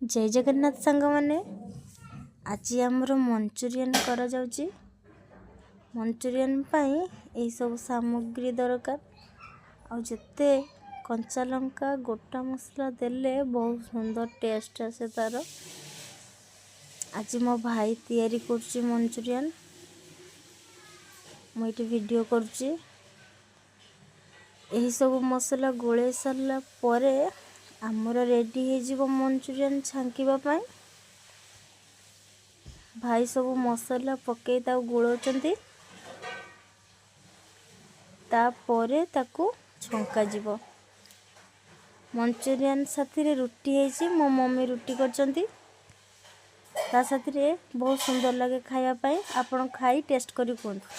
ଜୟ ଜଗନ୍ନାଥ ସାଙ୍ଗମାନେ। ଆଜି ଆମର ମଞ୍ଚୁରିଆନ୍ କରାଯାଉଛି। ମଞ୍ଚୁରିଆନ୍ ପାଇଁ ଏହିସବୁ ସାମଗ୍ରୀ ଦରକାର। ଆଉ ଯେତେ କଞ୍ଚା ଲଙ୍କା, ଗୋଟା ମସଲା ଦେଲେ ବହୁତ ସୁନ୍ଦର ଟେଷ୍ଟ ଆସେ ତା'ର। ଆଜି ମୋ ଭାଇ ତିଆରି କରୁଛି ମଞ୍ଚୁରିଆନ୍, ମୁଁ ଏଇଠି ଭିଡ଼ିଓ କରୁଛି। ଏହିସବୁ ମସଲା ଗୋଳେଇ ସାରିଲା ପରେ ଆମର ରେଡ଼ି ହେଇଯିବ ମଞ୍ଚୁରିଆନ୍ ଛାଙ୍କିବା ପାଇଁ। ଭାଇ ସବୁ ମସଲା ପକାଇ ତାକୁ ଗୋଳଉଛନ୍ତି, ତାପରେ ତାକୁ ଛଙ୍କାଯିବ। ମଞ୍ଚୁରିଆନ୍ ସାଥିରେ ରୁଟି ହେଇଛି। ମୋ ମମି ରୁଟି କରିଛନ୍ତି ତା ସାଥିରେ। ବହୁତ ସୁନ୍ଦର ଲାଗେ ଖାଇବା ପାଇଁ। ଆପଣ ଖାଇ ଟେଷ୍ଟ କରି କୁହନ୍ତୁ।